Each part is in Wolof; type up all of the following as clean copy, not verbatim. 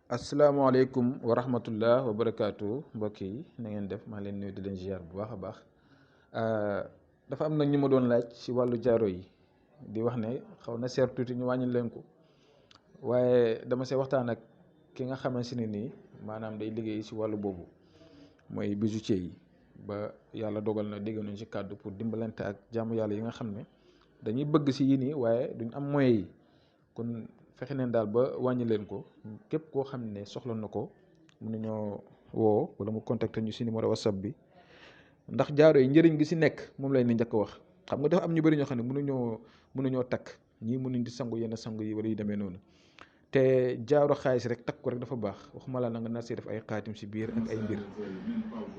asalaamaaleykum wa rahmatullah wa barakaatu mbokk yi na ngeen def maa leen nuyu di leen ziar bu baax a baax dafa am nag ñu ma doon laaj ci wàllu jaaro yi di wax ne xaw na seer tuuti ñu wàññi leen ko waaye dama see waxtaan ak ki nga xamante ne nii maanaam day liggéey ci wàllu boobu mooy bijoutier yi ba yàlla dogal na dégg nañ ci kàddu pour dimbalante ak jaamu yàlla yi nga xam ne dañuy bëgg ci yii nii waaye duñ am moyens yi kon fexe neen daal ba wàññi leen ko képp koo xam ne soxla na ko mun nañoo woo wala mu contacter ñu ci numéro WhatsApp bi ndax jaaro yi njëriñ gi ci nekk moom lay ni njëkk a wax. xam nga dafa am ñu bëri ñoo xam ne mënuñoo takk ñii mënuñ di sangu yenn sangu yi wala yu demee noonu te jaaro xaalis rek takk ko rek dafa baax waxuma la na nga nar see def ay xaatim ci biir ak ay mbir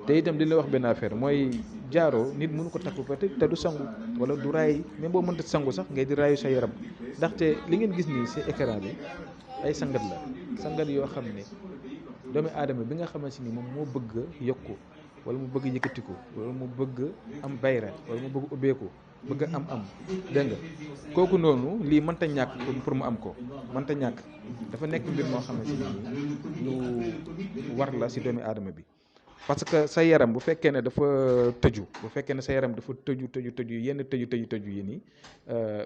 te itam li la wax benn affaire mooy jaaro nit mënu ko takk ba te du sangu wala du raay même boo mënta sangu sax ngay di raayu sa yaram ndaxte li ngeen gis nii ci écran bi ay sangat la sangat yoo xam ne doomu aadama bi nga xamante ni moom moo bëgg yokku wala mu bëgg yëkkatiku wala mu bëgg am bayra wala mu bëgg ubbeeku bëgg am dégg nga kooku noonu lii mënta ñàkk pour mu am ko mënta ñàkk dafa nekk mbir moo xamante ni lu war la ci doomu aadama bi parce que sa yaram bu fekkee ne dafa tëju bu fekkee ne sa yaram dafa tëju yenn tëju yi nii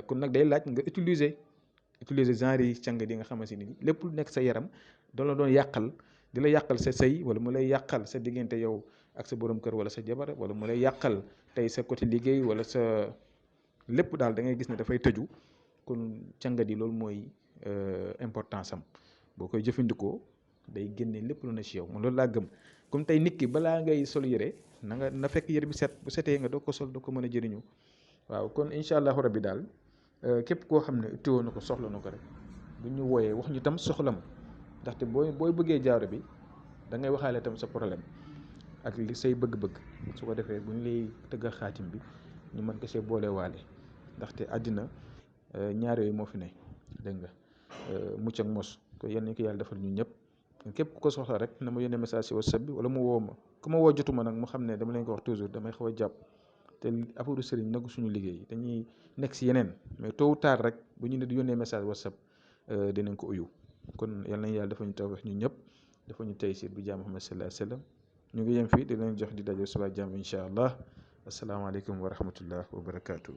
kon nag day laaj nga utiliser genre yi càng di nga xamante ni lépp lu nekk sa yaram da la doon yàqal di la yàqal sa sëy wala mu lay yàqal sa diggante yow ak sa borom kër wala sa jabar wala mu lay yàqal tey sa côté liggéey wala sa lépp daal da ngay gis ne dafay tëju kon càngat yi loolu mooy importance am boo koy jëfandikoo day génne lépp lu na ci yow man loolu laa gëm comme tey nit ki balaa ngay sol yére na fekk yére bi set bu setee nga doo ko sol doo ko mën a jëriñu waaw kon incha allahu rabbi daal képp koo xam ne itteewoo na ko soxla na ko rek bu ñu wooyee wax ñu tam soxlam ndaxte booy bëggee jaaro bi da ngay waxaale tam sa problème ak li say bëgg-bëgg su ko defee bu ñu lay tëggal xaatim bi ñu mën ko see boole waale ndaxte àddina ñaar yooyu moo fi ne dégg nga mucc ak mos ko yenn ñu ko yàlla defal ñun ñëpp képp ku ko soxla rek na ma yónnee message si WhatsApp bi wala mu woo ma ku ma woo jotuma nag mu xam ne dama leen ko wax toujours damay xaw a jàpp te affaire sëriñ nagu suñu liggéey dañuy nekk si yeneen mais tôt ou tard rek bu ñu ne di yónnee message WhatsApp dinañ ko uyu kon yal nañu yàlla dafa ñu tawfeex ñun ñëpp dafa ñu tey siir bi jaam Muhammad sallallahu alayhi wa sallam ñu ngi yem fii di leen jox di daje suba jàmm incha allah asalaamaaleykum wa rahmatullah wa barakaatu.